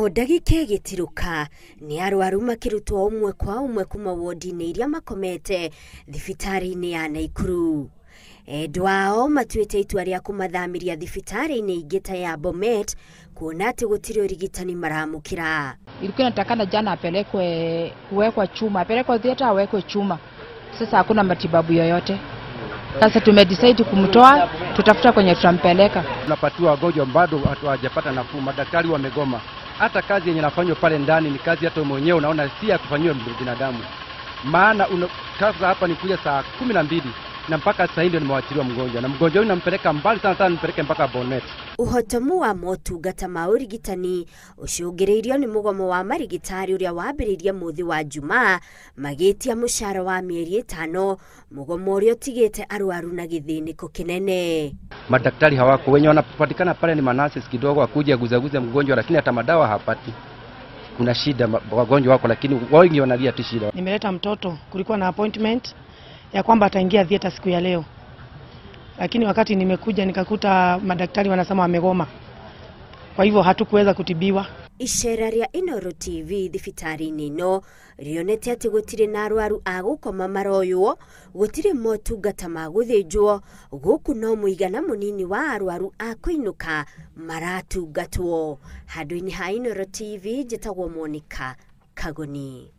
O ndagĩka ĩgĩtirũka nĩ arwaru makĩrutwo ũmwe kwa ũmwe kuma wodi-inĩ iria makomete thibitarĩ-inĩ ya Naikuru. Endwa ao matuĩte itua rĩa kũmathamĩria thibitarĩ-inĩ ingĩ ta ya Bomet kuona atĩ gũtirĩ ũrigitani maramũkĩra. Ilikuwa inatakana jana apelekwe kuwekwa chuma, apelekwe theater awekwe chuma. Sasa hakuna matibabu yoyote. Sasa tumedecide kumtoa, tutafuta kwenye tutampeleka. Tunapatiwa wagonjwa bado hawajapata nafuu, madaktari wamegoma. Hata kazi yenye nafanywa pale ndani ni kazi hata mwenyewe unaona si ya kufanyiwa binadamu. Maana sasa hapa nikuja saa 12 na mpaka sasa ndio nimewachiliwa mgonjwa, na mgonjwa huyu nampeleka mbali sana sana, nimpeleke mpaka Bomet. Uhotomu wa motungata ma ũrigitani ũcũngĩrĩirio nĩ mũgomo wa marigitari ũrĩa wambĩrĩirie mũthĩ wa Jumaa magĩtia mũcara wa mĩeri 5, mũgomo ũrĩa ũtigĩte arwaru na gĩthĩnĩko kĩnene. Madaktari hawako, wenye wanapatikana pale ni manurses kidogo akuja guzaguze mgonjwa, lakini hata madawa hapati. Kuna shida, wagonjwa wako, lakini wengi wanalia tu shida. Nimeleta mtoto, kulikuwa na appointment ya kwamba ataingia theater siku ya leo. Lakini wakati nimekuja nikakuta madaktari wanasema wamegoma. Kwa hivyo hatukuweza kutibiwa. Icera rĩa Inooro TV thibitarĩ-inĩ ĩno rĩonete atĩ gũtirĩ na arwaru a gũkoma maroywo, gũtirĩ motungata ma gũthĩnjwo, gũkũ no mũigana mũnini wa arwaru a kũinũka maratungatwo. Handũ-inĩ ha Inooro TV njĩtagwo Monica Kagoni.